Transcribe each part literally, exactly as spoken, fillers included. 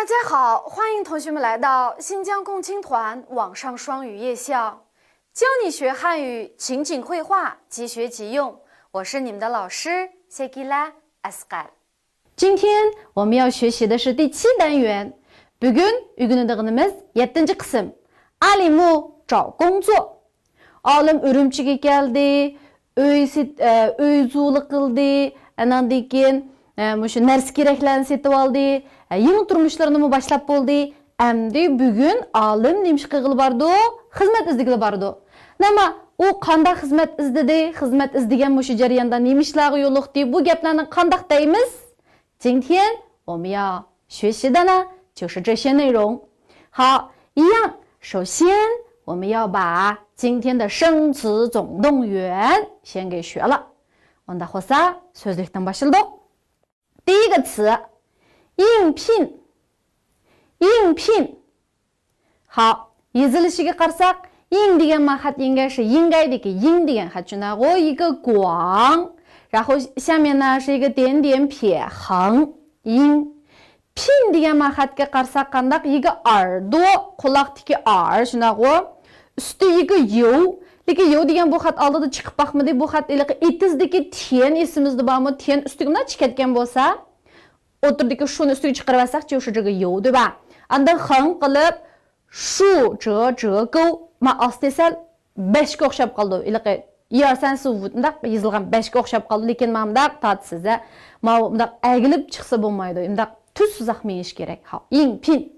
大家好，欢迎同学们来到新疆共青团网上双语夜校，教你学汉语，情景会话，即学即用。我是你们的老师谢吉拉阿斯盖。今天我们要学习的是第七单元。بۈگۈن ئۆگىنىدىغىنىمىز يەتتىنچى قىسىم. ئالىمۇ 找工作. ئالىم ئۈرۈمچىگە كەلدى، ئۆي سېت-، ئە، ئۆي زۇلۇ قىلدى، ئاناندىن كېيىن، ئە، مۇشۇ نەرسە كېرەكلەرنى سېتىۋالدى، ئە، يېڭى تۇرمۇشلىرىنىمۇ باشلاپ بولدى. ئەمدى بۈگۈن ئالىم نېمە ئىش قىلغىلى بارىدۇ؟ خىزمەت ئىزدىگىلى بارىدۇ. نېمە، ئۇ قانداق خىزمەت ئىزدىدى؟ خىزمەت ئىزدىگەن مۇشۇ جەرياندا نېمە ئىشلارغا يولۇقتى؟ بۇ گەپلەرنى قانداق دەيمىز؟ 今天我们要学习的呢，就是这些内容。好，一样，首先我们要把今天的生词总动员先给学了。 ئۇنداق بولسا، سۆزلۈكتىن باشلىدۇق. 第一个词، 应聘. 应聘. 好， يېزىلىشىگە قارىساق، 应 دېگەن ما خەت ئىڭگەشى 应该دىكى 应 دېگەن خەت شۇنداقغۇ، 一个广. 然后下面呢是一个点点撇横，应. 聘 دېگەن ما خەتكە قارىساق قانداق؟ 一个耳朵، قۇلاقتىكى ئار شۇنداقغۇ. ئۈستى 一个有. لېكىن 有 دېگەن بۇ خەت ئالدىدا چىقىپ باقمىدى. بۇ خەت ھېلىقى ئېتىزدىكى 田 ئېسىمىزدە بارمۇ؟ 田 ئۈستىگە مۇنداق چىقىپ كەتكەن بولسا، ئوتتۇرىدىكى شۇنى ئۈستىگە چىقىرىۋەتسەك، 就是这个有، 对吧؟ ئاندىن 横 قىلىپ، 竖折折钩. ما ئاستى سەل بەشكە ئوخشاپ قالىدۇ. ھېلىقى 一二三四五 مۇنداق يېزىلغان بەشكە ئوخشاپ قالىدۇ. لېكىن مانا مۇنداق تارتىسىز، ھە. ما مۇنداق ئەگىلىپ چىقسا بولمايدۇ. مۇنداق تۈز سىزاق مېڭىش كېرەك. ھا، 应聘.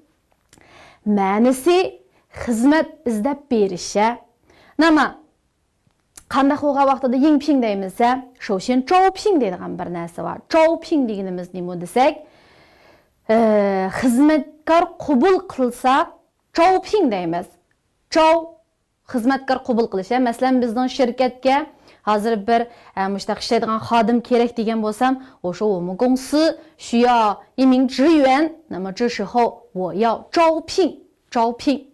مەنىسى خىزمەت ئىزدەپ بېرىش، ھە. نېمە؟ قانداق بولغان ۋاقتىدا 应聘 دەيمىز، ھە؟ 首先招聘 دەيدىغان بىر نەرسە بار. 招聘 دېگىنىمىز نېمە دېسەك، ئە، خىزمەتكار قوبۇل قىلساق، 招聘 دەيمىز. 招، خىزمەتكار قوبۇل قىلىش، ھە؟ مەسىلەن، بىزنىڭ شىركەتكە ھازىر بىر، ئە، مۇشۇنداق ئىشلەيدىغان خادىم كېرەك دېگەن بولسام، 我说我们公司需要一名职员，那么这时候我要招聘. 招聘.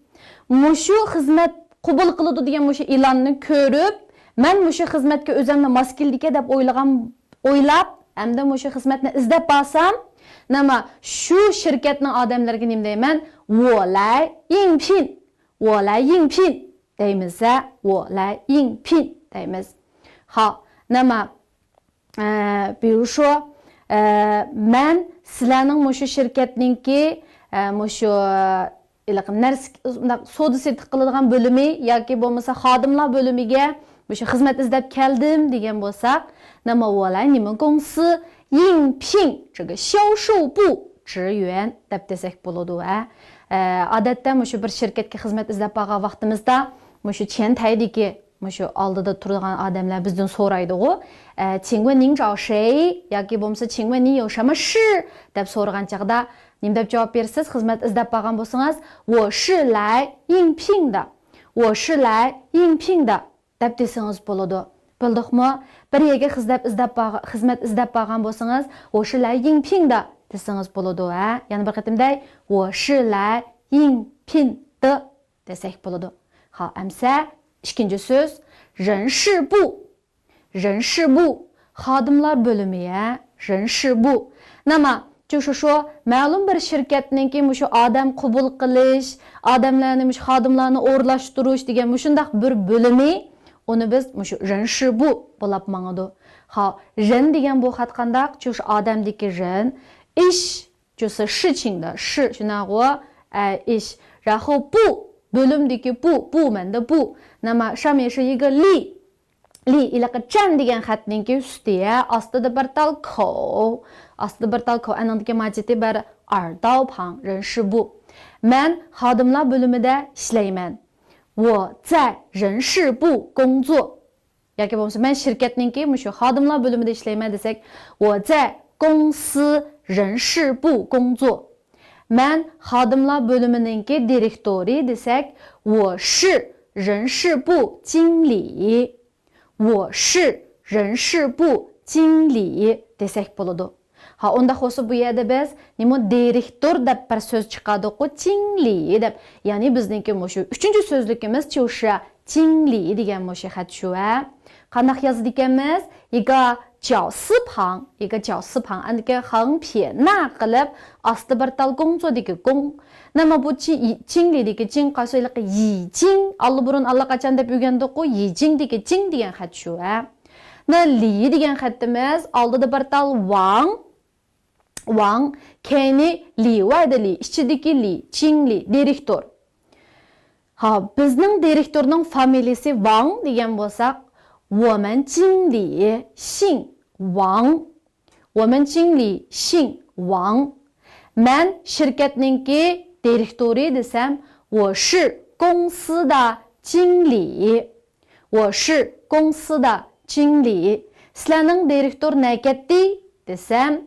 مۇشۇ خىزمەت قوبۇل قىلىدۇ دېگەن مۇشۇ ئېلاننى كۆرۈپ، مەن مۇشۇ خىزمەتكە ئۆزۈمنى ماس كېلىدىكەن دەپ ئويلىغان، ئويلاپ، ھەمدە مۇشۇ خىزمەتنى ئىزدەپ بارسام، نېمە، شۇ شىركەتنىڭ ئادەملىرىگە نېمە دەيمەن؟ 我来应聘. 我来应聘 دەيمىز، ھە؟ 我来应聘 دەيمىز. ھا، نېمە، ئە، 比如说، ئە، مەن سىلەرنىڭ مۇشۇ شىركەتنىڭكى، ئە، مۇشۇ ھېلىقى نەرسە، مۇنداق سودا سېتىق قىلىدىغان بۆلۈمى ياكى بولمىسا خادىملار بۆلۈمىگە مۇشۇ خىزمەت ئىزدەپ كەلدىم دېگەن بولساق، 那么我来你们公司应聘这个销售部职员 دەپ دېسەك بولىدۇ، ھە. ئە، ئادەتتە مۇشۇ بىر شىركەتكە خىزمەت ئىزدەپ بارغان ۋاقتىمىزدا مۇشۇ 前台دىكى مۇشۇ ئالدىدا تۇرىدىغان ئادەملەر بىزدىن سورايدىغۇ، ئە، 请问您找谁 ياكى بولمىسا 请问您有什么事 دەپ سورىغان چاغدا نېمە دەپ جاۋاب بېرىسىز؟ خىزمەت ئىزدەپ بارغان بولسىڭىز، 我是来应聘的. 我是来应聘的 دەپ دېسىڭىز بولىدۇ. بىلدۇقمۇ؟ بىر يەرگە خىزمەت ئىزدەپ بارغا-، خىزمەت ئىزدەپ بارغان بولسىڭىز، 我是来应聘的 دېسىڭىز بولىدۇ، ھە؟ يەنە بىر قېتىم دەي، 我是来应聘的 دېسەك بولىدۇ. ھا، ئەمسە ئىككىنچى سۆز، 人事部. 人事部، خادىملار بۆلۈمى، ھە، 人事部. نېمە، 就是说، مەلۇم بىر شىركەتنىڭكى مۇشۇ ئادەم قوبۇل قىلىش، ئادەملەرنى، مۇشۇ خادىملارنى ئورۇنلاشتۇرۇش دېگەن مۇشۇنداق بىر بۆلۈمى، ئۇنى بىز مۇشۇ 人事部 بولاپ ماڭىدۇ. ھا، 人 دېگەن بۇ خەت قانداق؟ 就是 ئادەمدىكى 人، ئىش، 就是事情的事، شۇنداقغۇ؟ ئە، ئىش. 然后部، بۆلۈمدىكى 部، 部门的部. نېمە، 上面是一个立. 立 ھېلىقى 站 دېگەن خەتنىڭكى ئۈستى، ئاستىدا بىر تال 口. ئاستىدا بىر تال 口. ئەنىڭدىكى ماجىتى بىر 二道旁، 人事部. مەن خادىملار بۆلۈمىدە ئىشلەيمەن. 我在人事部工作. ياكى بولمىسا، مەن شىركەتنىڭكى مۇشۇ خادىملار بۆلۈمىدە ئىشلەيمەن دېسەك، 我在公司人事部工作. مەن خادىملار بۆلۈمىنىڭكى دىرېكتورى دېسەك، 我是人事部经理. 我是人事部经理 دېسەك بولىدۇ. ھا، ئۇنداق بولسا بۇ يەردە بىز نېمە دىرېكتور دەپ بىر سۆز چىقاردۇققۇ، 经理 دەپ. يەنى بىزنىڭكى مۇشۇ ئۈچىنچى سۆزلۈكىمىز 就是经理 دېگەن مۇشۇ خەت شۇ، ھە. قانداق يازىدىكەنمىز؟ 一个绞丝旁، 一个绞丝旁. ئاندىكىن 横撇捺 قىلىپ، ئاستى بىر تال 工作 دىكى 工. 那么 بۇ چى-، 经理 دىكى 经 قايسى ھېلىقى 已经. ئاللىبۇرۇن ئاللىقاچان دەپ ئۆگەندۇققۇ، 已经 دىكى 经 دېگەن خەت شۇ، ھە. 那 لى دېگەن خەتىمىز ئالدىدا بىر تال 王، 王، كەينى 里外 دە 里، ئىچىدىكى 里، 经理، دىرېكتور. ھا، بىزنىڭ دىرېكتورنىڭ فامىلىيىسى 王 دېگەن بولساق، 我们经理姓王. 我们经理姓王. مەن شىركەتنىڭكى دىرېكتورى دېسەم، 我是公司的经理. 我是公司的经理. سىلەرنىڭ دىرېكتور نەگەتتى دېسەم،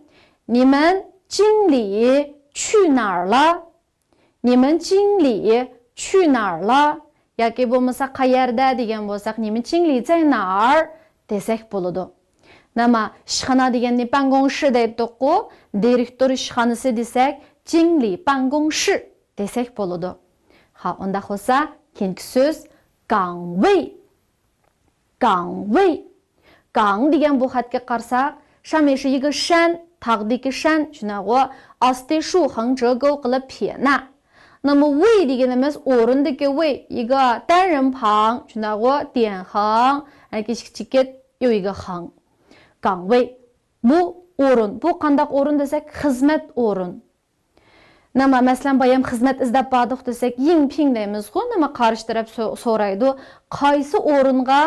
你们经理去哪儿了؟ 你们经理去哪儿了？ ياكى بولمىسا قەيەردە دېگەن بولساق، 你们经理在哪儿 دېسەك بولىدۇ. 那么 ئىشخانا دېگەننى 办公室 دەيتتۇققۇ، دىرېكتور ئىشخانىسى دېسەك، 经理办公室 دېسەك بولىدۇ. ھا، ئۇنداق بولسا، كېيىنكى سۆز 岗位. 岗位. 岗 دېگەن بۇ خەتكە قارىساق، 上面是一个山، تاغدىكى 山، شۇنداقغۇ؟ ئاستى 竖横折钩 قىلىپ 撇捺. 那么 位 دېگىنىمىز ئورۇندىكى 位، 一个单人旁، شۇنداقغۇ؟ 点横، ئەنە كىچىك چېكىت، 又一个横. 岗位. بۇ ئورۇن. بۇ قانداق ئورۇن دېسەك، خىزمەت ئورۇن. 那么 مەسىلەن، بايام خىزمەت ئىزدەپ باردۇق دېسەك، 应聘 دەيمىزغۇ، 那么 قارشى تەرەپ سو-، سورايدۇ، قايسى ئورۇنغا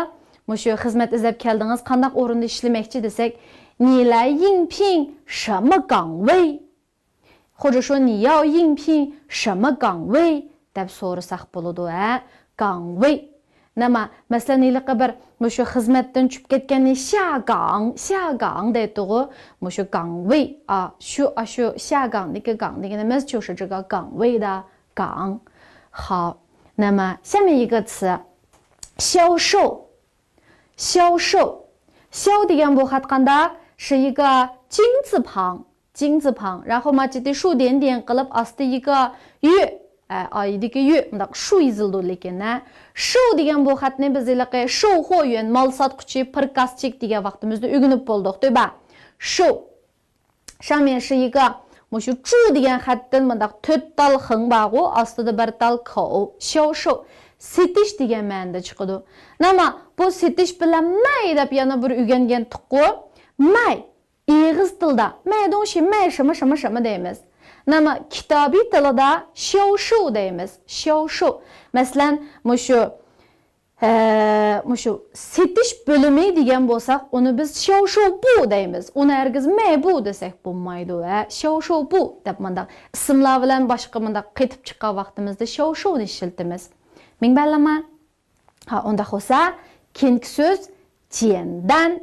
مۇشۇ خىزمەت ئىزدەپ كەلدىڭىز، قانداق ئورۇندا ئىشلىمەكچى دېسەك، 你来应聘什么岗位؟ 或者说你要应聘什么岗位 دەپ سورىساق بولىدۇ، ھە؟ 岗位. 那么 مەسىلەن، ھېلىقى بىر مۇشۇ خىزمەتتىن چۈشۈپ كەتكەننى 下岗، 下岗 دەيتتىغۇ. مۇشۇ 岗位، ئا، شۇ، ئا، شۇ 下岗دىكى 岗 دېگىنىمىز 就是这个岗位的岗. 好，那么下面一个词，销售. 销售. 销 دېگەن بۇ خەت قانداق؟ 是一个金字旁. 金字旁. 然后 ما چېتى 竖点点 قىلىپ، ئاستى 一个月، ئە، ئايدىكى 月، مۇنداق 竖 يېزىلىدۇ لېكىن، ھە. 售 دېگەن بۇ خەتنى بىز ھېلىقى 售货员، مال ساتقۇچى، پرىكازچىك دېگەن ۋاقتىمىزدا ئۆگىنىپ بولدۇق، 对吧؟ 售. 上面是一个، مۇشۇ 注 دېگەن خەتتىن مۇنداق تۆت تال 横 بارغۇ، ئاستىدا بىر تال 口، 销售. سېتىش دېگەن مەنىدە چىقىدۇ. 那么 بۇ سېتىش بىلەن 卖 دەپ يەنە بىر ئۆگەنگەنتۇققۇ. 卖. ئېغىز تىلدا 卖东西، 卖什么什么什么 دەيمىز. 那么 كىتابىي تىلىدا 销售 دەيمىز. 销售. مەسىلەن، مۇشۇ، ھە، مۇشۇ سېتىش بۆلۈمى دېگەن بولساق، ئۇنى بىز 销售部 دەيمىز. ئۇنى ھەرگىز 卖部 دېسەك بولمايدۇ، ھە. 销售部 دەپ مۇنداق ئىسىملار بىلەن باشقا مۇنداق قېتىپ چىققان ۋاقتىمىزدا 销售 نى ئىشلىتىمىز. 明白了吗؟ ھا، ئۇنداق بولسا، كېيىنكى سۆز 简单.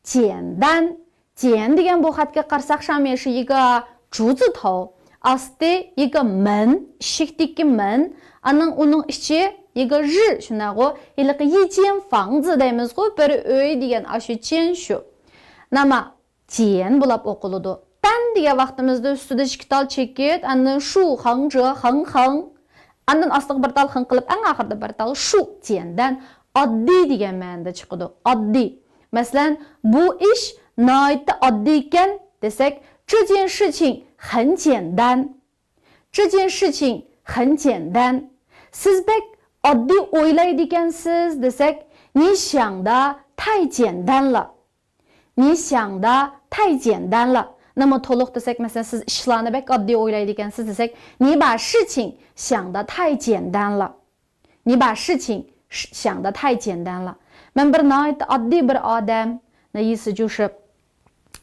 简单. 简 دېگەن بۇ خەتكە قارىساق، 上面是一个竹字头، ئاستى 一个门، ئىشىكتىكى 门، ئاندىن ئۇنىڭ ئىچى 一个日، شۇنداقغۇ؟ ھېلىقى 一间房子 دەيمىزغۇ، بىر ئۆي دېگەن ئاشۇ 间 شۇ. 那么 简 بولاپ ئوقۇلىدۇ. 单 دېگەن ۋاقتىمىزدا ئۈستىدە ئىككى تال چېكىت، ئاندىن 竖横折横横، ئاندىن ئاستىغا بىر تال 横 قىلىپ، ئەڭ ئاخىرىدا بىر تال 竖، 简单. ئاددىي دېگەن مەنىدە چىقىدۇ. ئاددىي. مەسىلەن، بۇ ئىش ناھايىتى ئاددىيكەن دېسەك، 这件事情很简单. 这件事情很简单. سىز بەك ئاددىي ئويلايدىكەنسىز دېسەك، 你想的太简单了. 你想的太简单了. 那么 تولۇق دېسەك، مەسىلەن، سىز ئىشلارنى بەك ئاددىي ئويلايدىكەنسىز دېسەك، 你把事情想的太简单了. 你把事情想的太简单了. مەن بىر ناھايىتى ئاددىي بىر ئادەم. 那意思就是،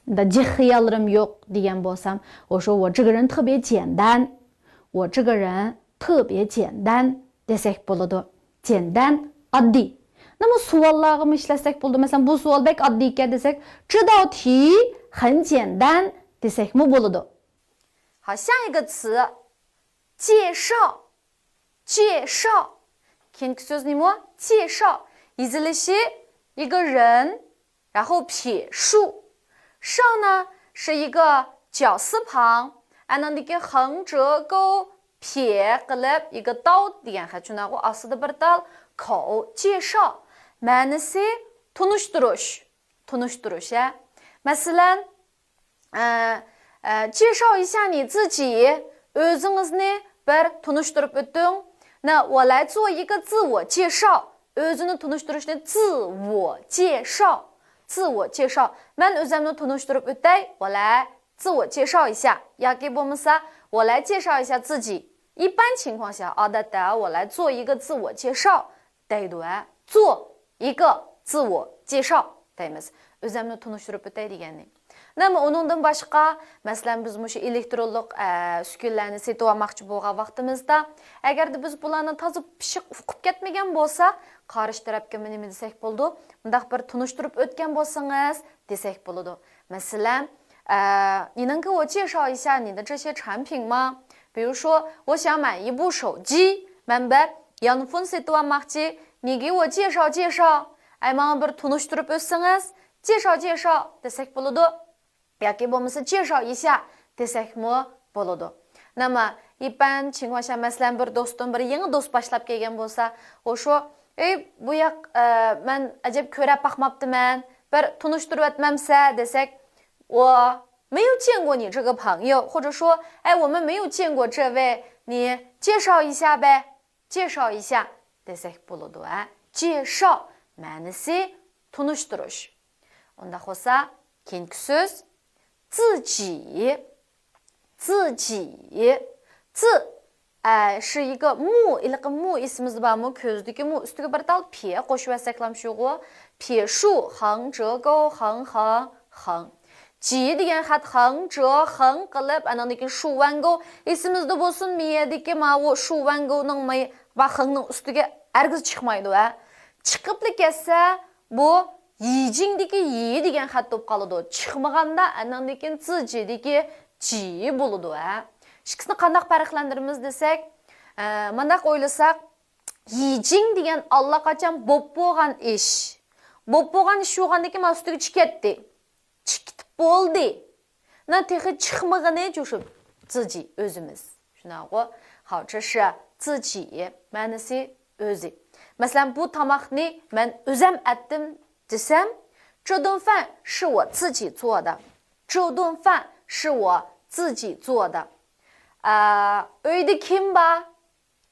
的 جىق خىياللىرىم يوق دېگەن بولسام، 我说我这个人特别简单. 我这个人特别简单 دېسەك بولىدۇ. 简单، ئاددىي. 那么 سوئاللارغىمۇ ئىشلەتسەك بولىدۇ. مەسىلەن، بۇ سوئال بەك ئاددىيكەن دېسەك، 这道题很简单 دېسەكمۇ بولىدۇ. 好，下一个词，介绍。介绍. كېيىنكى سۆز نېمە؟ 介绍. يېزىلىشى 一个人، 然后撇竖。绍呢是一个绞丝旁， ئاندىن كېيىن 横折钩 پيې قىلىپ، 一个刀 دېگەن خەت، شۇنداقغۇ؟ ئاستىدا بىر تال 口، 介绍. مەنىسى تونۇشتۇرۇش. تونۇشتۇرۇش، ھە. مەسىلەن، ئە، ئە، 介绍一下你自己. ئۆزىڭىزنى بىر تونۇشتۇرۇپ ئۆتۈڭ. 那我来做一个自我介绍. ئۆزىنى تونۇشتۇرۇشنى 自我介绍. 自我介绍. مەن ئۆزۈمنى تونۇشتۇرۇپ ئۆتەي. 我来自我介绍一下. ياكى بولمىسا 我来介绍一下自己. 一般情况下، ئادەتتە 我来做一个自我介绍 دەيدۇ، ھە. 做一个自我介绍 دەيمىز. ئۆزۈمنى تونۇشتۇرۇپ ئۆتەي دېگەننى. نېمە ئۇنىڭدىن باشقا، مەسىلەن، بىز مۇشۇ ئېلېكترونلۇق، ئە، ئۈسكۈنىلەرنى سېتىۋالماقچى بولغان ۋاقتىمىزدا، ئەگەردە بىز بۇلارنى تازا پىششىق ئۇقۇپ كەتمىگەن بولساق، قارشى تەرەپكە نېمە دېسەك بولىدۇ؟ مۇنداق بىر تونۇشتۇرۇپ ئۆتكەن بولسىڭىز دېسەك بولىدۇ. مەسىلەن، ئە، 你能给我介绍一下你的这些产品吗？比如说，我想买一部手机，مەن بىر يانفون سېتىۋالماقچى، 你给我介绍介绍. ئەي، ماڭا بىر تونۇشتۇرۇپ ئۆتسىڭىز، 介绍介绍 دېسەك بولىدۇ. ياكى بولمىسا 介绍一下 دېسەكمۇ بولىدۇ. نېمە، 一般情况下، مەسىلەن، بىر دوستۇم، بىر يېڭى دوست باشلاپ كەلگەن بولسا، ئۇ شۇ، ئەي، بۇ ياق، ئە، مەن ئەجەب كۆرۈپ باقماپتىمەن، بىر تونۇشتۇرۇۋەتمەمسە دېسەك، 我没有见过你这个朋友，或者说，哎，我们没有见过这位，你介绍一下呗，介绍一下 دېسەك بولىدۇ، ھە. 介绍 مەنىسى تونۇشتۇرۇش. ئۇنداق بولسا، كېيىنكى سۆز 自己. 自己. 自 ئە، 是一个木، ھېلىقى 木 ئېسىمىزدە بارمۇ؟ كۆزدىكى 木 ئۈستىگە بىر تال 撇 قوشۇۋەتسەكلام شۇغۇ؟ 撇竖 横折钩 横 横 横. 己 دېگەن خەت 横折 横 قىلىپ، ئانىڭدىن كېيىن 竖 横钩 ئېسىمىزدە بولسۇن، مېيەدىكى ماۋۇ 竖 横钩 نىڭ مېيى ۋە 横 نىڭ ئۈستىگە ھەرگىز چىقمايدۇ، ھە. چىقىپلا كەتسە، بۇ 已经 دىكى 已 دېگەن خەت بولۇپ قالىدۇ. چىقمىغاندا ئانىڭدىن كېيىن 自己 دىكى 己 بولىدۇ، ھە. ئىككىسىنى قانداق پەرقلەندۈرىمىز دېسەك، ئە، مۇنداق ئويلىساق، 已经 دېگەن ئاللىقاچان بوپ بولغان ئىش. بوپ بولغان ئىش بولغاندىن كېيىن مانا ئۈستىگە چىقىپ كەتتى. چىقىپ بولدى. 那 تېخى چىقمىغىنى 就是 自己 ئۆزىمىز. شۇنداققۇ؟ 好吃是 自己 مەنىسى ئۆزى. مەسىلەن، بۇ تاماقنى مەن ئۆزەم ئەتتىم دېسەم، 这顿饭是我自己做的. 这顿饭是我自己做的. ئە، ئۆيدە كىم بار؟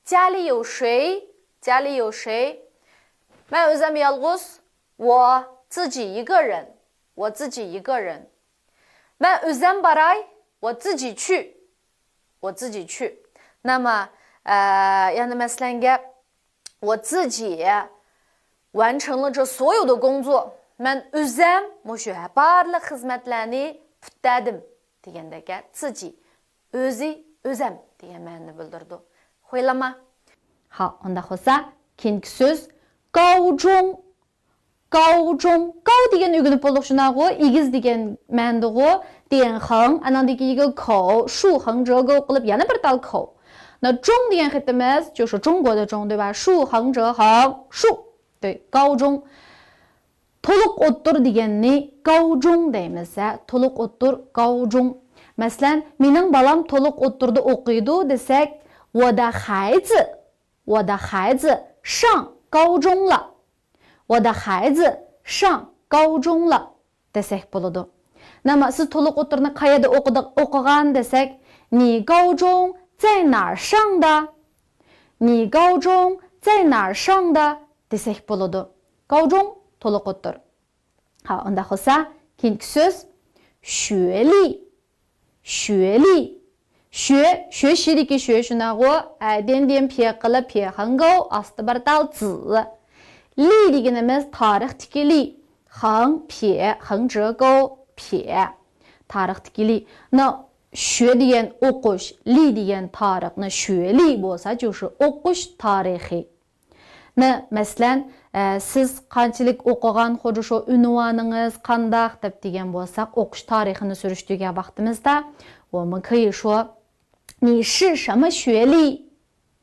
家里有谁؟ 家里有谁؟ مەن ئۆزەم يالغۇز. 我自己一个人. 我自己一个人. مەن ئۆزەم باراي. 我自己去. 我自己去. نېمە، ئە، يەنە مەسىلەن گەپ، 我自己完成了这所有的工作. مەن ئۆزەم مۇشۇ بارلىق خىزمەتلەرنى پۈتتەردىم دېگەندەك، 自己 ئۆزى، ئۆزەم دېگەن مەنىنى بىلدۈرىدۇ. خۇيلىما. 好، ئۇنداق بولسا، كېيىنكى سۆز 高中. 高中. 高 دېگەن ئۆگىنىپ بولدۇق شۇنداقغۇ؟ ئېگىز دېگەن مەنىدىغۇ؟ 点横، ئانىڭدىن كېيىن 口، 竖 横折钩 قىلىپ يەنە بىر تال 口. 那中 دېگەن خېتىمىز، 就是中国的中 对吧؟ 竖 横折横竖. 对，高中. تولۇق ئوتتۇرا دېگەننى 高中 دەيمىز، ھە، تولۇق ئوتتۇر، 高中. مەسىلەن، مېنىڭ بالام تولۇق ئوتتۇرىدا ئوقۇيدۇ دېسەك، 我的孩子، 我的孩子上高中了. 我的孩子上高中了 دېسەك بولىدۇ. نېمە، سىز تولۇق ئوتتۇرىنى قەيەردە ئوقۇدى-، ئوقۇغان دېسەك، 你高中在哪儿上的؟ 你高中在哪儿上的 دېسەك بولىدۇ. 高中 تولۇق ئوتتۇر. ھا، ئۇنداق بولسا، كېيىنكى سۆز 学历. 学历. 学، 学习دىكى 学 شۇنداقغۇ؟ ئە، دىن دىن پې قىلىپ پې خېڭگو، ئاستى بىر تال زى. 历 دېگىنىمىز تارىختىكى 历. خېڭ پې، 横折钩 پې. تارىختىكى 历. 那 学 دېگەن ئوقۇش، 历 دېگەن تارىخ. 那 学历 بولسا 就是 ئوقۇش تارىخى. نى، مەسىلەن، ئە، سىز قانچىلىك ئوقۇغان، خوجا شۇ ئۈنۋانىڭىز قانداق دەپ دېگەن بولساق، ئوقۇش تارىخىنى سۈرۈشتۈرگەن ۋاقتىمىزدا، 我们可以说، 你是什么学历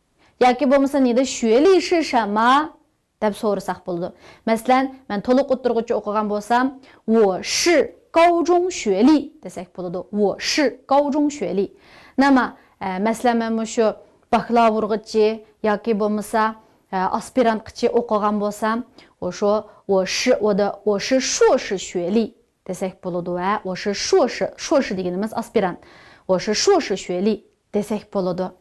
؟ ياكى بولمىسا، 你的学历是什么؟ دەپ سورىساق بولىدۇ. مەسىلەن، مەن تولۇق ئوتتۇرىغىچە ئوقۇغان بولسام، 我是高中学历 دېسەك بولىدۇ. 我是高中学历. نېمە، ئە، مەسىلەن، مەن مۇشۇ باكلاۋۇرغىچە ياكى بولمىسا، ئە، ئاسپىرانتقىچە ئوقۇغان بولسام، 我说، 我是، 我的، 我是硕士学历 دېسەك بولىدۇ ۋە 我是硕士، 硕士 دېگىنىمىز ئاسپىرانت. 我是硕士学历 دېسەك بولىدۇ.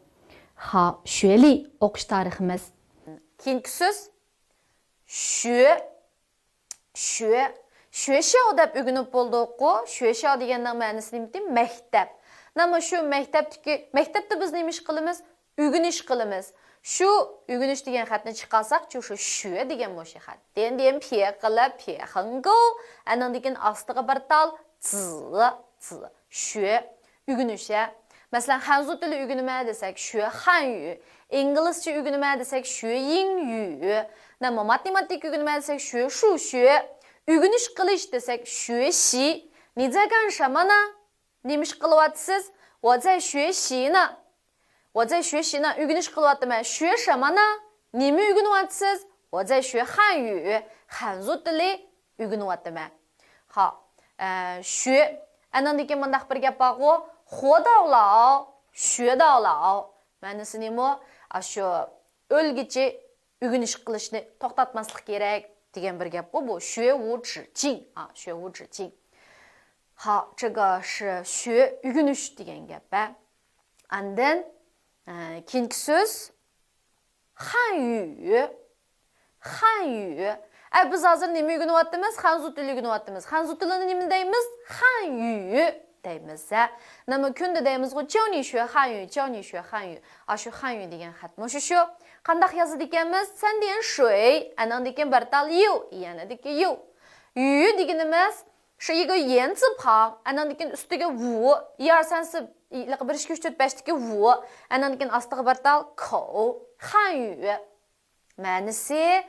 ھا، 学历 ئوقۇش تارىخىمىز. كېيىنكى سۆز 学. 学. 学校 دەپ ئۆگىنىپ بولدۇققۇ. 学校 دېگەننىڭ مەنىسى نېمىتى؟ مەكتەپ. نېمە شۇ مەكتەپتىكى، مەكتەپتە بىز نېمە ئىش قىلىمىز؟ ئۆگىنىش قىلىمىز. شۇ ئۆگىنىش دېگەن خەتنى چىقارساق، شۇ، شۇ 学 دېگەن مۇشۇ خەت. دېن دېن پې قىلىپ، 学校. ئەنىڭدىن كېيىن ئاستىغا بىر تال، 子، 子. 学. ئۆگىنىش، ھە. مەسىلەن، خەنزۇ تىلى ئۆگىنىمەن دېسەك، 学汉语. ئىنگلىزچە ئۆگىنىمەن دېسەك، 学英语. نېمە، ماتېماتىكا ئۆگىنىمەن دېسەك، 学数学. ئۆگىنىش قىلىش دېسەك، 学习. 你在干什么呢؟ نېمە ئىش قىلىۋاتىسىز؟ 我在学习呢. 我在学习呢. ئۆگىنىش قىلىۋاتىمەن. 学什么呢؟ نېمە ئۆگىنىۋاتىسىز؟ 我在学汉语. خەنزۇ تىلى ئۆگىنىۋاتىمەن. ھا، ئە، 学. ئەنىڭدىن كېيىن مۇنداق بىر گەپ بارغۇ، 活到老، 学到老. مەنىسى نېمە؟ ئاشۇ ئۆلگۈچە ئۆگىنىش قىلىشنى توختاتماسلىق كېرەك دېگەن بىر گەپقۇ بۇ. 学无止境. ھا، 学无止境. ھا، 这个是学 ئۆگىنىش دېگەن گەپ، ھە. ئاندىن، ئە، كېيىنكى سۆز 汉语. 汉语. ئە، بىز ھازىر نېمە ئۆگىنىۋاتىمىز؟ خەنزۇ تىلى ئۆگىنىۋاتىمىز. خەنزۇ تىلىنى نېمە دەيمىز؟ 汉语 دەيمىز، ھە. نېمە كۈندە دەيمىزغۇ؟ 教你学汉语، 教你学汉语. ئاشۇ 汉语 دېگەن خەت مۇشۇ شۇ. قانداق يازىدىكەنمىز؟ 三点水، ئەنىڭدىن كېيىن بىر تال 又، يەنە دېكى 又. 语 دېگىنىمىز 是一个言字旁، ئەنىڭدىن كېيىن ئۈستىگە 五، 一二三四، بىر ئىككى ئۈچ تۆت بەشتىكى 五، ئەنىڭدىن كېيىن ئاستىغا بىر تال 口، 汉语. مەنىسى،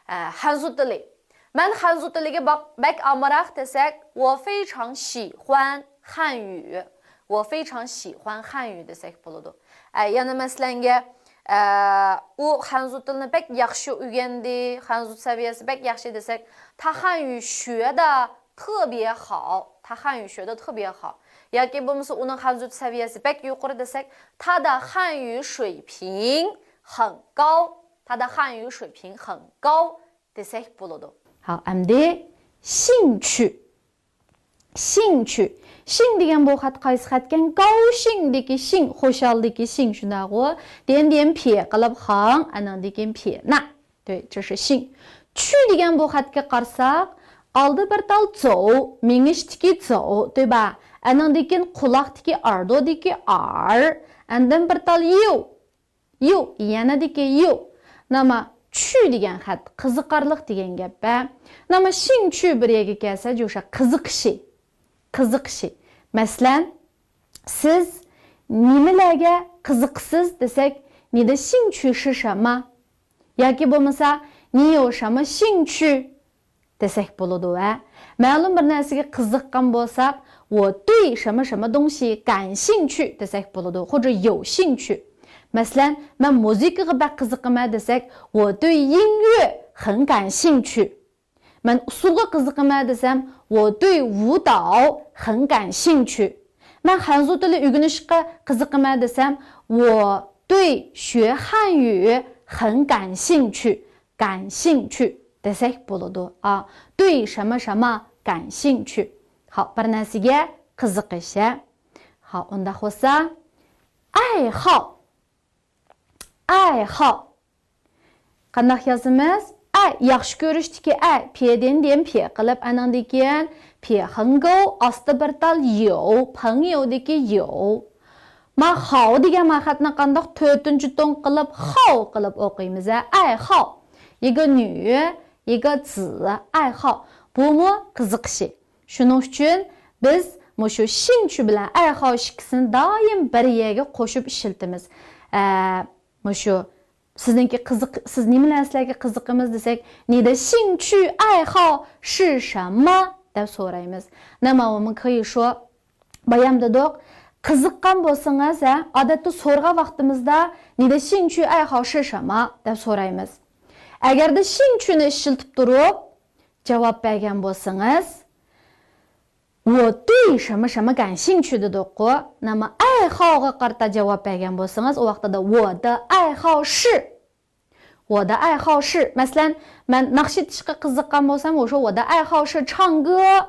ئە، خەنزۇ تىلى. مەن خەنزۇ تىلىگە باق-، بەك ئامراق دېسەك، 我非常喜欢汉语. 我非常喜欢汉语 دېسەك بولىدۇ. ئە، يەنە مەسىلەنگە، ئە، ئۇ خەنزۇ تىلىنى بەك ياخشى ئۆگەندى، خەنزۇ سەۋىيەسى بەك ياخشى دېسەك، 他汉语学得特别好. 他汉语学得特别好. ياكى بولمىسا ئۇنىڭ خەنزۇ سەۋىيەسى بەك يۇقىرى دېسەك، 他的汉语水平很高. 他的汉语水平很高 دېسەك بولىدۇ. ھا، ئەمدى 兴趣. 兴趣. 兴 دېگەن بۇ خەت قايسى خەتكەن؟ 高兴دىكى 兴، خۇشالدىكى 兴 شۇنداقغۇ؟ دېن دېن پې قىلىپ 行، ئەنىڭدىن كېيىن پې، 那. 对，这是 兴. 趣 دېگەن بۇ خەتكە قارىساق، ئالدى بىر تال 走، مېڭىشتىكى 走، 对吧؟ ئەنىڭدىن كېيىن قۇلاقتىكى 耳朵دىكى 耳، ئاندىن بىر تال 又. 又، يەنە دىكى 又. نېمە، 趣 دېگەن خەت، قىزىقارلىق دېگەن گەپ ھە. نېمە، 兴趣 بىر يەرگە كەلسە، جۇشا قىزىقىشى. قىزىقىشى. مەسىلەن، سىز نېمىلەرگە قىزىقىسىز دېسەك، 你的兴趣是什么؟ ياكى بولمىسا، 你有什么兴趣؟ دېسەك بولىدۇ ھە. مەلۇم بىر نەرسىگە قىزىققان بولساق، 我对什么什么东西感兴趣 دېسەك بولىدۇ، 或者有兴趣. مەسىلەن، مەن مۇزىكىغا بەك قىزىقىمەن دېسەك، 我对音乐很感兴趣. مەن ئۇسسۇلغا قىزىقىمەن دېسەم، 我对舞蹈很感兴趣. مەن خەنزۇ تىلى ئۆگىنىشكە قىزىقىمەن دېسەم، 我对学汉语很感兴趣. 感兴趣 دېسەك بولىدۇ. ئا، 对什么什么感兴趣. خاپ، بىر نەرسىگە قىزىقىش ھە. خاپ، ئۇنداق بولسا، 爱好. 爱好. قانداق يازىمىز؟ ئەي، ياخشى كۆرۈشتىكى ئەي، پېدىن دېيەن پې قىلىپ، ئەنىڭدىن كېيىن پې خېڭگوۋ، ئاستى بىر تال يوۋ، پېڭيوۋدىكى يوۋ. ما خاۋ دېگەن ما خەتنى قانداق تۆتىنچى توڭ قىلىپ، خاۋ قىلىپ ئوقۇيمىز ھە؟ ئەي خاۋ. 一个女، 一个子، ئەي خاۋ. بۇمۇ قىزىقىشى. شۇنىڭ ئۈچۈن بىز مۇشۇ شىڭچۈ بىلەن ئەي خاۋ ئىككىسىنى دائىم بىر يەرگە قوشۇپ ئىشلىتىمىز. ئە، مۇشۇ سىزنىڭكى قىزىق، سىز نېمە نەرسىلەرگە قىزىقىمىز دېسەك، 你的兴趣爱好是什么؟ دەپ سورايمىز. 那么我们可以说 بايام دېدۇق، قىزىققان بولسىڭىز، ھە، ئادەتتە سورىغان ۋاقتىمىزدا 你的兴趣爱好是什么؟ دەپ سورايمىز. ئەگەردە شىڭچۈنى ئىشلىتىپ تۇرۇپ جاۋاب بەرگەن بولسىڭىز، 我对什么什么感兴趣 دېدۇققۇ. 那么 ئەي خاۋغا قارىتا جاۋاب بەرگەن بولسىڭىز، ئۇ ۋاقتىدا 我的爱好是我的爱好是، مەسىلەن، مەن ناخشا ئېيتىشقا قىزىققان بولسام، 我说我的爱好是唱歌،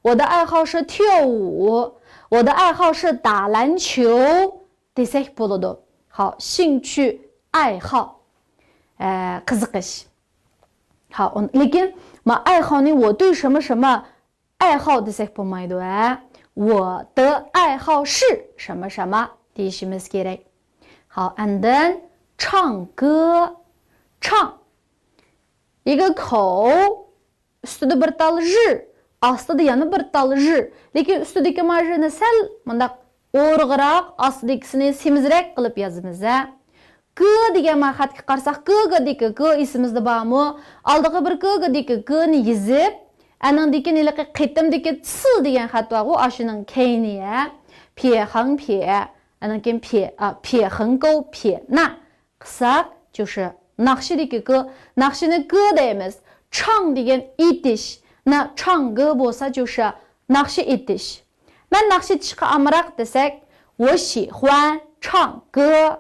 我的爱好是跳舞، 我的爱好是打篮球 دېسەك بولىدۇ. 好，兴趣爱好، ئە، قىزىقىش. 好, ئۇن-، لېكىن ما 爱好نى 我对什么什么 爱好 دېسەك بولمايدۇ، ھە. 我的爱好是什么什么 دېيىشىمىز كېرەك. 好, and then 唱歌, 唱. 一个口, ئۈستىدە بىر تال ژ، ئاستىدا يەنە بىر تال ژ. لېكىن ئۈستىدىكى ما ژنى سەل مۇنداق ئورىغىراق، ئاستىدىكىسىنى سېمىزرەك قىلىپ يازىمىز، ھە. گ دېگەن ما خەتكە قارىساق، گ، گ دېگى گ ئېسىمىزدە بارمۇ؟ ئالدىغا بىر گ، گ دېگى گ نى يېزىپ، ئەنىڭدىن كېيىن ھېلىقى قېتىمدىكى س دېگەن خەت بارغۇ، ئاشۇنىڭ كەينىگە پې خېڭ پې، ئەنىڭ كېيىن پې، ئا، پې خېڭ گوۋ پې نا قىلساق، 就是ناخشىدىكى گ، ناخشىنى گ دەيمىز. چاڭ دېگەن ئېيتىش، نا، چاڭ گ بولسا، 就是ناخشا ئېيتىش. مەن ناخشا ئېيتىشقا ئامراق دېسەك، 我喜欢唱歌.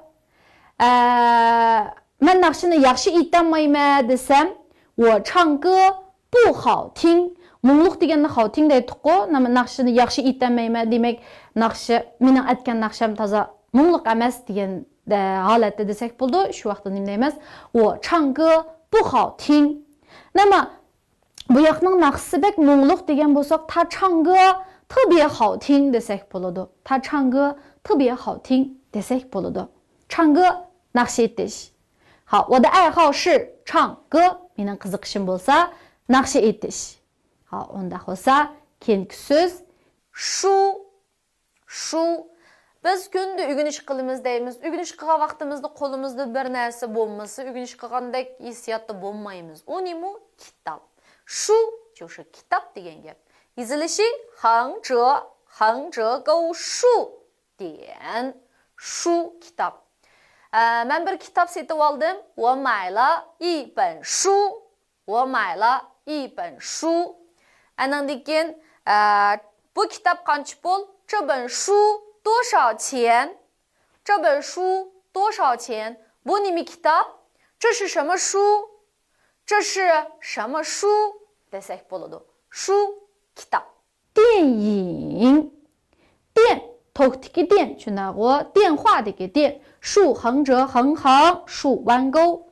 ئە، مەن ناخشىنى ياخشى ئېيتالمايمەن دېسەم، 我唱歌不好听. مۇڭلۇق دېگەننى 好听 دەيتتۇققۇ، نېمە، ناخشىنى ياخشى ئېيتالمايمەن، دېمەك، ناخشا، مېنىڭ ئېيتكەن ناخشام تازا مۇڭلۇق ئەمەس دېگەن، ئە، ھالەتتە دېسەك بولىدۇ. شۇ ۋاقىتتا نېمە دەيمىز؟ 我唱歌不好听. نېمە، بۇ ياقنىڭ ناخشىسى بەك مۇڭلۇق دېگەن بولساق، 他唱歌特别好听 دېسەك بولىدۇ. 他唱歌特别好听 دېسەك بولىدۇ. 唱歌، ناخشا ئېيتىش. 好，我的爱好是唱歌. مېنىڭ قىزىقىشىم بولسا ناخشا ئېيتىش. 好، ئۇنداق بولسا كېيىنكى سۆز 书. 书. بىز كۈندە ئۆگىنىش قىلىمىز دەيمىز. ئۆگىنىش قىلغان ۋاقتىمىزدا قولىمىزدا بىر نەرسە بولمىسا، ئۆگىنىش قىلغاندەك ھېسسىياتتا بولمايمىز. ئۇ نېمە؟ كىتاب. 书就是 كىتاب دېگەن گەپ. يېزىلىشى 横折، 横折 گوۋ 竖. 点. 书 كىتاب. ئە، مەن بىر كىتاب سېتىۋالدىم. 我买了一本书. 我买了一本书. ئەنىڭدىن كېيىن، ئە، بۇ كىتاب قانچە پۇل؟ 这本书多少钱؟ 这本书多少钱؟ بۇ نېمە كىتاب؟ 这是什么书؟ 这是什么书 دېسەك بولىدۇ. 书 كىتاب. 电影. 电، توكتىكى 电، شۇنداقغۇ؟ 电话دىكى 电. 竖横折横横竖弯钩.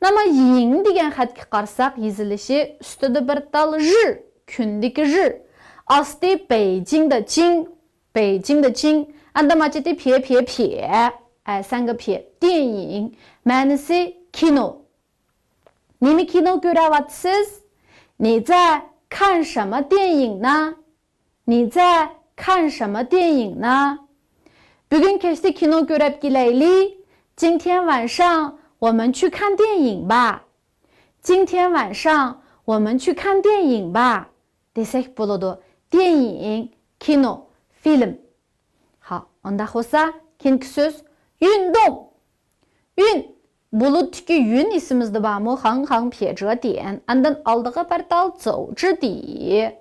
نېمە، 影 دېگەن خەتكە قارىساق، يېزىلىشى ئۈستىدە بىر تال ژ، كۈندىكى ژ. ئاستى 北京的京، 北京的京. ئەندىن ماچىتى پې، پې، پې. ئە، سەنگە پې. 电影. مەنىسى كىنو. نېمە كىنو كۆرۈۋاتىسىز؟ 你在看什么电影呢؟ 你在看什么电影呢？ بۈگۈن كەچتە كىنو كۆرۈپ كېلەيلى. 今天晚上我们去看电影吧。 今天晚上我们去看电影吧 دېسەك بولىدۇ. 电影، كىنو، فىلىم. 好، ئۇنداق بولسا كېيىنكى سۆز 运动. 运، بۇلۇتتىكى 运 ئېسىمىزدە بارمۇ؟ 横横撇折点. ئاندىن ئالدىغا بىر تال 走之底.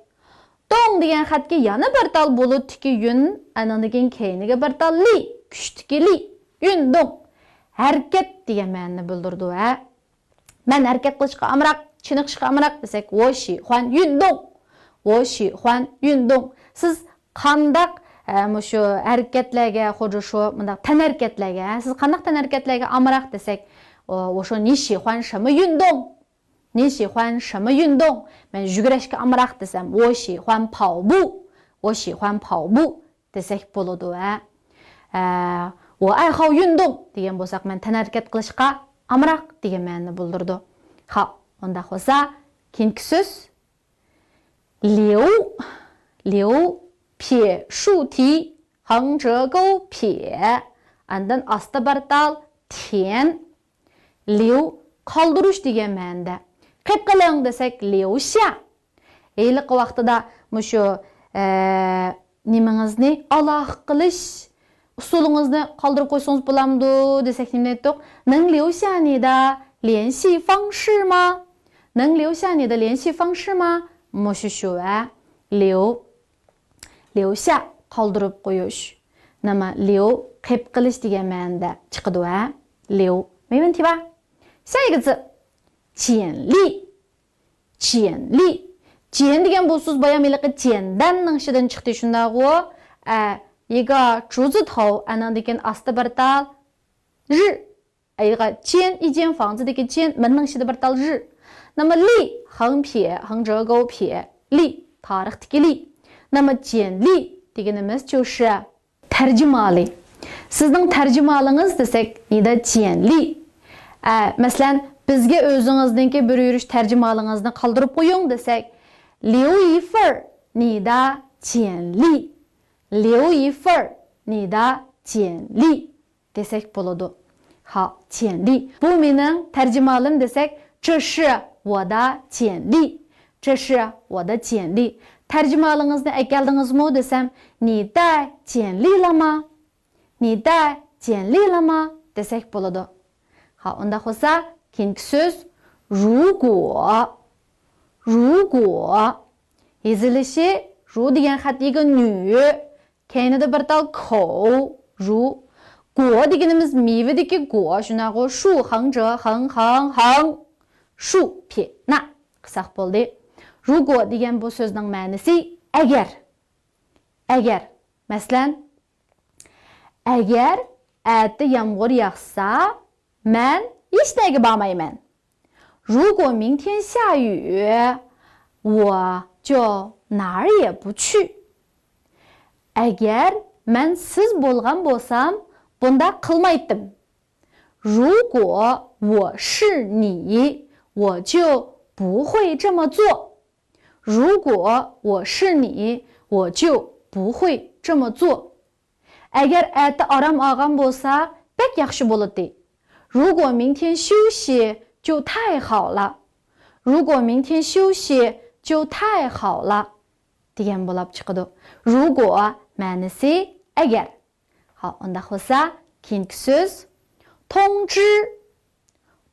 动 دېگەن خەتكە يەنە بىر تال بۇلۇتتىكى 运، ئانىڭدىن كېيىن كەينىگە بىر تال 力، كۈچتىكى 力. 运动. ھەرىكەت دېگەن مەنىنى بىلدۈرىدۇ، ھە. مەن ھەرىكەت قىلىشقا ئامراق، چېنىقىشقا ئامراق دېسەك، 我喜欢运动. 我喜欢运动. سىز قانداق، ئە، مۇشۇ ھەرىكەتلەرگە، خۇددى شۇ مۇنداق تەنھەرىكەتلەرگە، ھە؟ سىز قانداق تەنھەرىكەتلەرگە ئامراق دېسەك، ئۇ، ئۇ شۇ 你喜欢什么运动؟ 你喜欢什么运动？ مەن يۈگۈرۈشكە ئامراق دېسەم، 我喜欢跑步. 我喜欢跑步. دېسەك بولىدۇ، ھە. ئە، 我爱好运动 دېگەن بولساق، مەن تەنھەرىكەت قىلىشقا ئامراق دېگەن مەنىنى بىلدۈرىدۇ. خاپ، ئۇنداق بولسا، كېيىنكى سۆز 留. 留، 撇竖提横折钩撇. ئاندىن ئاستى بىر تال 填. 留، قالدۇرۇش دېگەن مەنىدە. قېپقېلىڭ دېسەك، 留下. ھېلىقى ۋاقتىدا مۇشۇ، ئە، نېمىڭىزنى ئالاقە قىلىش ئۇسۇلىڭىزنى قالدۇرۇپ قويسىڭىز بولامدۇ دېسەك نېمە دەيتتۇق؟ 能留下你的联系方式吗؟ 能留下你的联系方式吗؟ مۇشۇ شۇ، ھە. 留، 留下 قالدۇرۇپ قويۇش. نېمە، 留 قېپقېلىش دېگەن مەنىدە چىقىدۇ، ھە. 留. 没问题吧؟下一个字، جيەنلى. جيەنلى. جيەن دېگەن بۇ سۆز بايام ھېلىقى جيەندەننىڭ ئىچىدىن چىقتى، شۇنداقغۇ؟ ئە، 一个竹字头، ئانىڭدىن كېيىن ئاستى بىر تال 日. ئەيغا، 建، 一间房子دىكى 建، 门نىڭ ئىچىدە بىر تال 日. 那么 لى، 横撇، 横折钩撇، 历، تارىختىكى 历. 那么 جيەنلى دېگىنىمىز 就是 تەرجىمىھالى. سىزنىڭ تەرجىمىھالىڭىز دېسەك، 你的简历. ئە، مەسىلەن، بىزگە ئۆزىڭىزنىڭكى بىر يۈرۈش تەرجىمىھالىڭىزنى قالدۇرۇپ قويۇڭ دېسەك، 留一份儿你的简历. 留一份儿你的简历 دېسەك بولىدۇ. 好، 简历. بۇ مېنىڭ تەرجىمىھالىم دېسەك، 这是我的简历. 这是我的简历. تەرجىمىھالىڭىزنى ئەكەلدىڭىزمۇ دېسەم، 你带简历了吗؟ 你带简历了吗 دېسەك بولىدۇ. 好، ئۇنداق بولسا، كېيىنكى سۆز، 如果. 如果. يېزىلىشى، 如 دېگەن خەت 一个女، كەينىدە بىر تال 口، 如. 果 دېگىنىمىز مېۋىدىكى 果، شۇنداقغۇ؟ 树، 横折، 横، 横، 横. 树، 撇捺قىلساق بولدى. 如果 دېگەن بۇ سۆزنىڭ مەنىسى ئەگەر. ئەگەر. مەسىلەن، ئەگەر ئەتە يامغۇر ياغسا، مەن ھېچنەگە بارمايمەن. 如果明天下雨，我就哪儿也不去. ئەگەر مەن سىز بولغان بولسام، بۇنداق قىلمايتتىم. 如果我是你，我就不会这么做。如果我是你，我就不会这么做。 ئەگەر ئەتە ئارام ئالغان بولسا، بەك ياخشى بولاتتى. 如果明天休息就太好了。如果明天休息就太好了 دېگەن بولاپ چىقىدۇ. 如果 مەنىسى ئەگەر. 好، ئۇنداق بولسا، كېيىنكى سۆز، 通知.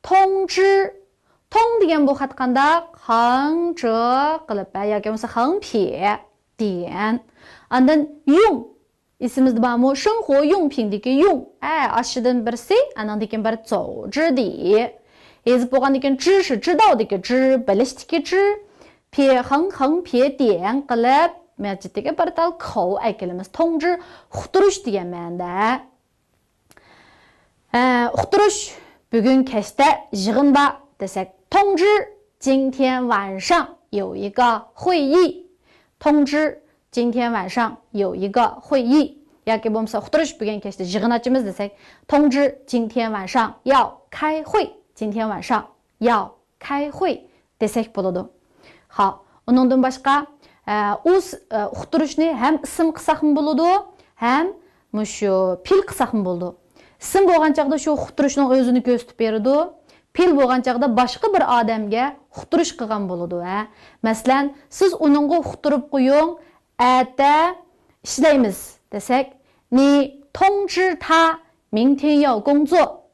通知. 通 دېگەن بۇ خەت قانداق؟ 横折 قىلىپ، ھە، ياكى بولمىسا 横撇 دېگەن. ئاندىن 用. ئېسىمىزدە بارمۇ؟ 生活用品دىكى 用. ھە، ئاشۇدىن بىرسى، ئانىڭدىن كېيىن بىر 组织 دى. يېزىپ بولغاندىن كېيىن 知识، 知道 دىكى 知، بىلىشتىكى 知. 撇横، 横撇点 قىلىپ، مەسچىتتىكى بىر تال 口 ئەكېلىمىز. 通知، ئۇقتۇرۇش دېگەن مەنىدە. ئە، ئۇقتۇرۇش، بۈگۈن كەچتە يىغىن بار دېسەك، 通知، 今天晚上有一个会议. 通知， 今天晚上有一个会议. ياكى بولمىسا ئۇقتۇرۇش، بۈگۈن كەچتە يىغىن ئاچىمىز دېسەك، 通知， 今天晚上要开会. 今天晚上要开会 دېسەك بولىدۇ. خا، ئۇنىڭدىن باشقا، ئە، ئۇ س-، ئە، ئۇقتۇرۇشنى ھەم ئىسىم قىلساقمۇ بولىدۇ، ھەم مۇشۇ پېئىل قىلساقمۇ بولىدۇ. ئىسىم بولغان چاغدا شۇ ئۇقتۇرۇشنىڭ ئۆزىنى كۆرسىتىپ بېرىدۇ. پېئىل بولغان چاغدا باشقا بىر ئادەمگە ئۇقتۇرۇش قىلغان بولىدۇ، ھە. مەسىلەن، سىز ئۇنىڭغا ئۇقتۇرۇپ قويۇڭ، ئەتە ئىشلەيمىز دېسەك، 你通知他明天要工作.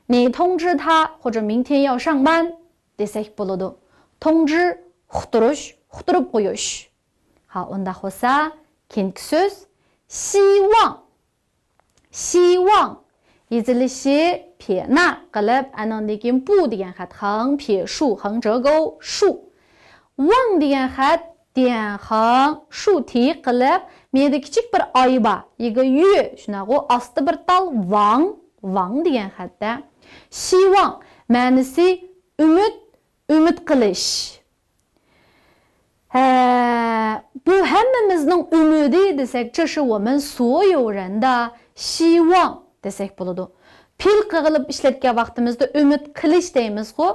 你通知他 或者明天要上班 دېسەك بولىدۇ. 通知، ئۇقتۇرۇش، ئۇقتۇرۇپ قويۇش. ھا، ئۇنداق بولسا، كېيىنكى سۆز، 希望. 希望. يېزىلىشى 撇捺 قىلىپ، ئانىڭدىن كېيىن 不 دېگەن خەت، 横撇竖، 横折钩، 竖. 望 دېگەن خەت، 点横竖提 قىلىپ، مېيىدە كىچىك بىر ئاي بار، 一个月، شۇنداقغۇ؟ ئاستى بىر تال 望، 望 دېگەن خەتتە. 希望 مەنىسى ئۈمىد، ئۈمىد قىلىش. ھە، بۇ ھەممىمىزنىڭ ئۈمىدى دېسەك، 这是我们所有人的希望 دېسەك بولىدۇ. پېئىل قىلىپ ئىشلەتكەن ۋاقتىمىزدا ئۈمىد قىلىش دەيمىزغۇ.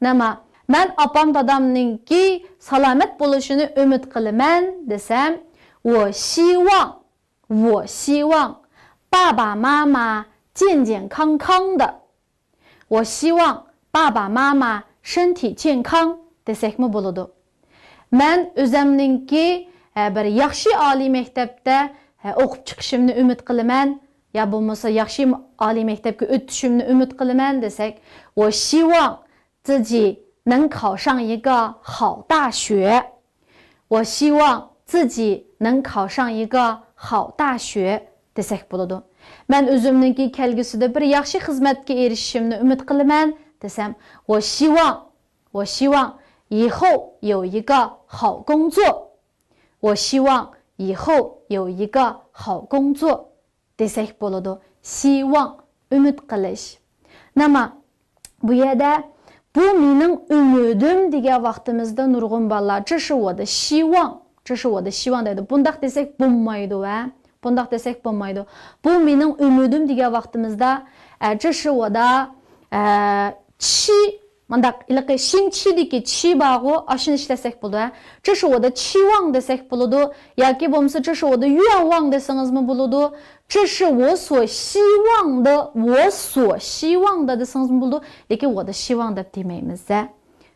نېمە؟ مەن ئاپام دادامنىڭكى سالامەت بولۇشىنى ئۈمىد قىلىمەن دېسەم، 我希望، 我希望爸爸妈妈健健康康的. 我希望爸爸妈妈身体健康 دېسەكمۇ بولىدۇ. مەن ئۆزەمنىڭكى، ھە، بىر ياخشى ئالىي مەكتەپتە، ھە، ئوقۇپ چىقىشىمنى ئۈمىد قىلىمەن، يا بولمىسا ياخشى ئالىي مەكتەپكە ئۆتۈشۈمنى ئۈمىد قىلىمەن دېسەك، 我希望自己能考上一个好大学. 我希望自己能考上一个好大学 دېسەك بولىدۇ. مەن ئۆزۈمنىڭكى كەلگۈسىدە بىر ياخشى خىزمەتكە ئېرىشىشىمنى ئۈمىد قىلىمەن دېسەم، 我希望، 我希望以后有一个好工作。 我希望以后有一个好工作 دېسەك بولىدۇ. 希望، ئۈمىد قىلىش. نېمە؟ بۇ يەردە 不 مېنىڭ ئۈمىدىم دېگەن ۋاقتىمىزدا نۇرغۇن بالىلار 这是我的希望، 这是我的希望 دەيدۇ. بۇنداق دېسەك بولمايدۇ ۋە بۇنداق دېسەك بولمايدۇ. 不 مېنىڭ ئۈمىدىم دېگەن ۋاقتىمىزدا، ئە، 这是我的، ئە، 期، مانداق ھېلىقى 星期دىكى 期 بارغۇ، ئاشۇنى ئىشلەتسەك بولىدۇ، ھە. 这是我的期望 دېسەك بولىدۇ، ياكى بولمىسا 这是我的愿望 دېسىڭىزمۇ بولىدۇ. 这是我所希望的، 我所希望的 دېسىڭىزمۇ بولىدۇ. لېكىن 我的希望 دەپ دېمەيمىز، ھە.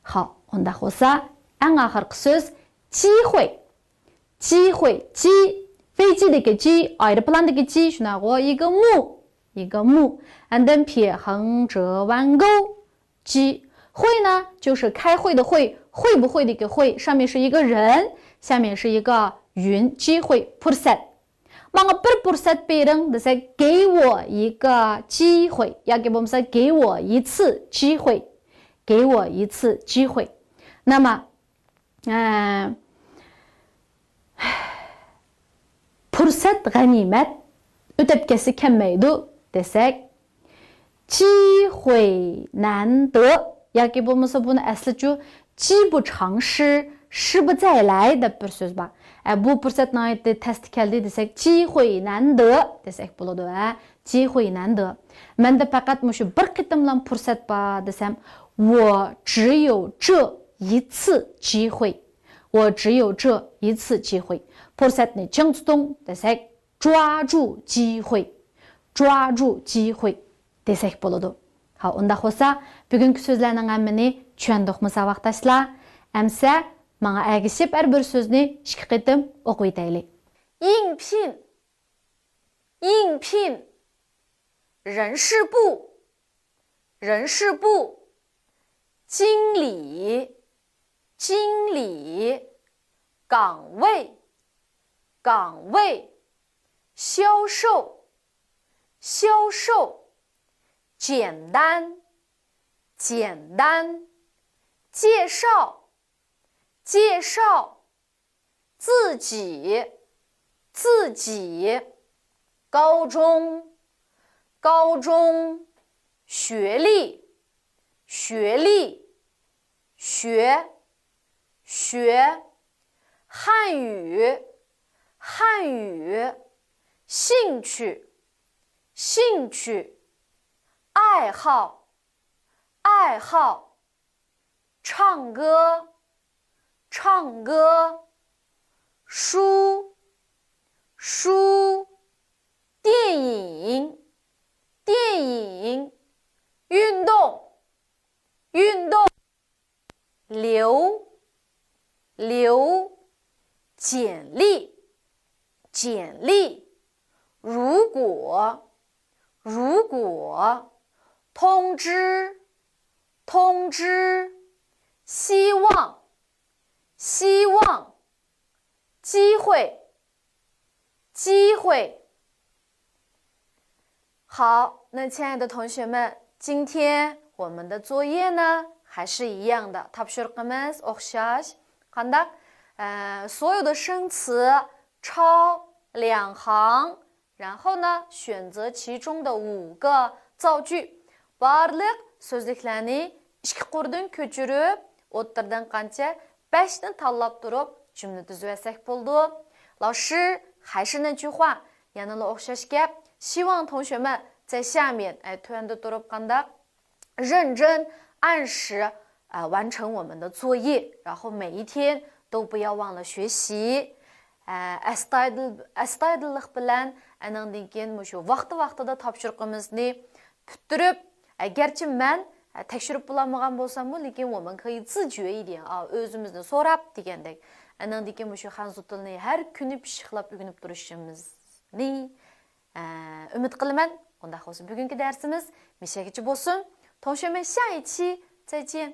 خاپ، ئۇنداق بولسا، ئەڭ ئاخىرقى سۆز 机会. 机会، 机، 飞机 دىكى 机، ئايروپىلاندىكى 机، شۇنداقغۇ، 一个目، 一个目. ئاندىن 撇横折弯钩. 机会呢，就是开会的会，会不会 دىكى 会，上面是一个人，下面是一个云，机会، پۇرسەت. ماڭا بىر پۇرسەت بېرىڭ دېسەك، 给我一个机会 ياكى بولمىسا 给我一次机会، 给我一次机会. نېمە؟ ئە، پۇرسەت غەنىيمەت، ئۆتەپ كەتسە كەلمەيدۇ دېسەك، 机会难得 ياكى بولمىسا بۇنى ئەسلىچۇ، 机不长失، 失不再来 دەپ بىر سۆز بار. ئە، بۇ پۇرسەت ناھايىتى تەستە كەلدى دېسەك، 机会难得 دېسەك بولىدۇ، ھە. 机会难得. مەندە پەقەت مۇشۇ بىر قېتىملا پۇرسەت بار دېسەم، 我只有这一次机会. 我只有这一次机会. پۇرسەتنى چىڭ تۇتۇڭ دېسەك، 抓住机会. 抓住机会 دېسەك بولىدۇ. ھا، ئۇنداق بولسا، بۈگۈنكى سۆزلەرنىڭ ھەممىنى چۈشەندۇقمۇ ساۋاقداشلار؟ ئەمسە ماڭا ئەگىشىپ ھەر بىر سۆزنى ئىككى قېتىم ئوقۇۋېتەيلى. 应聘، 应聘. 人事部，人事部. 经理，经理. 岗位，岗位. 销售，销售. 简单，简单. 介绍，介绍. 自己，自己。 高中，高中。 学历，学历。 学，学。 汉语，汉语。 兴趣，兴趣。 爱好，爱好。 唱歌，唱歌。 书，书。 电影，电影。 运动，运动。 留，留。 简历，简历。 如果，如果。 通知，通知。 希望，希望。 机会，机会。 好，那亲爱的同学们，今天我们的作业呢，还是一样的，تاپشۇرۇقىمىز ئوخشاش. قانداق؟ ئە، 所有的生词抄两行， 然后呢，选择其中的五个造句. بارلىق سۆزلۈكلەرنى ئىككى قۇردىن كۆچۈرۈپ، ئوتتۇرىدىن قانچە؟ بەشنى تاللاپ تۇرۇپ جۈملە تۈزۈۋەتسەك بولىدۇ. 老师还是那句话، يەنىلا ئوخشاش گەپ. 希望同学们在下面، ئە، تۆۋەندە تۇرۇپ قانداق؟ 认真按时，呃，完成我们的作业，然后每一天都不要忘了学习。ئە، ئەستايىدىل-، ئەستايىدىللىق بىلەن، ئەنىڭدىن كېيىن مۇشۇ ۋاقتى-ۋاقتىدا تاپشۇرۇقىمىزنى پۈتتۈرۈپ، ئەگەرچە مەن، ئە، تەكشۈرۈپ بولالمىغان بولساممۇ، لېكىن 我们可以自觉一点啊، ئۆزىمىزنى سوراپ دېگەندەك. ئەنىڭدىن كېيىن مۇشۇ خەنزۇ تىلىنى ھەر كۈنى پىششىقلاپ ئۆگىنىپ تۇرۇشىمىزنى ئە، ئۈمىد قىلىمەن. ئۇنداق بولسا بۈگۈنكى دەرسىمىز مۇشۇ يەرگىچە بولسۇن. 同学们，下一期再见.